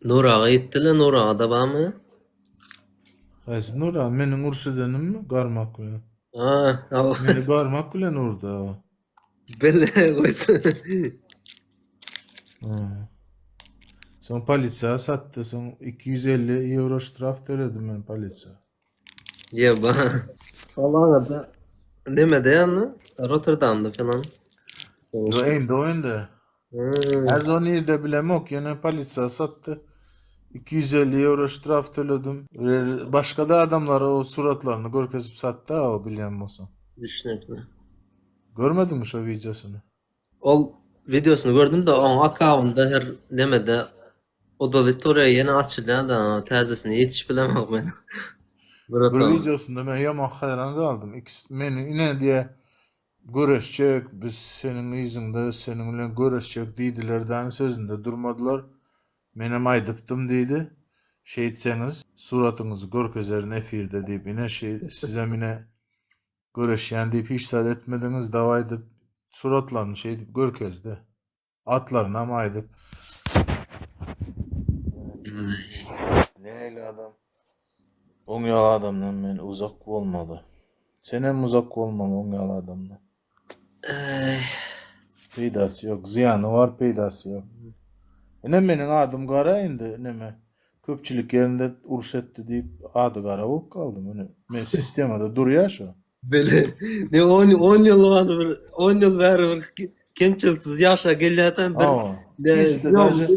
Nur aga gitdi-le, Nur aga-da barmy? Haýsy Nur aga? Meniň uruş edenimmi? Garmak bilen. Ha, hawa. Meni garmak bilen urdy o. Bele goýsun. Ha. Soň polisiýa satdy, soň 250 ýewro ştraf töledim men polisiýa. Ýeba. Şol agada nemede ýa Rotterdamda falan. Yo Eindhoven'de. Hmm. Her o nirde bilemok, ýöne polisiýa satdy. 250 ýewro ştraf töledim. Başga da adamlara o suratlaryny görkezip satdy o bilýän bolsaň. Düşnükli. Görmediňmi şo wideosyny? Ol wideosyny gördüm-de, oň akkaundy her nemede udalitoriýa ýene açylýar-da, täzesini ýetişip bilemok men. Bir Bratan. wideosynda men ýaman haýran galdym. Ikisi meni ine diýä göreşjek, biz seniň yzyňda, seniň bilen göreşjek diýdiler däni sözünde durmadylar. Menem aýdypdym diýdi. Şeýtseňiz suratyňyzy görkezerin efirde diýip ine şeý sizem ine Göreşýän diýip hiç zat etmediňiz dawaý diýip suratlaryny şeýdip görkezdi. Atlarynam aýdyp. Nähili adam? Oň ýaly adamdan men uzak bolmaly. Senem uzak bolmaly oň ýaly adamdan. Eý. Peýdasy ýok. Zyýany bar, peýdasy ýok. Ine meniň adym gara indi neme köpçülik ýerinde uruş etdi diýip ady gara bolup galdy meni. Men sistemada durýar şo. Bile. Ne 10 10 ýyl bar bir 10 ýyl bäri bir kemçiliksiz ýaşa gelýärsen bir Hawa. ne Çiste ziýan daže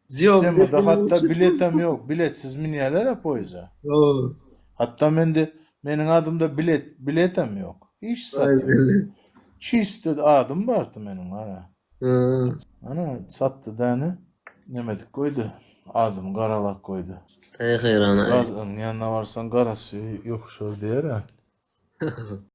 ziýan sistemada hatda biletem ýok. Biletsiz münýärler-ä poýeza. Hawa. Hatda mende meniň adymda bilet biletem ýok. Hiç zat Aý ýok. bile. Çiste adym bardy meniň gara. Hı. Ana satdy däni. Nemedik goýdy. Adymy garalap goýdy. Eý haýran aý. Gazyň ýanyna barsaň garasy ýokuşar diýer-ä.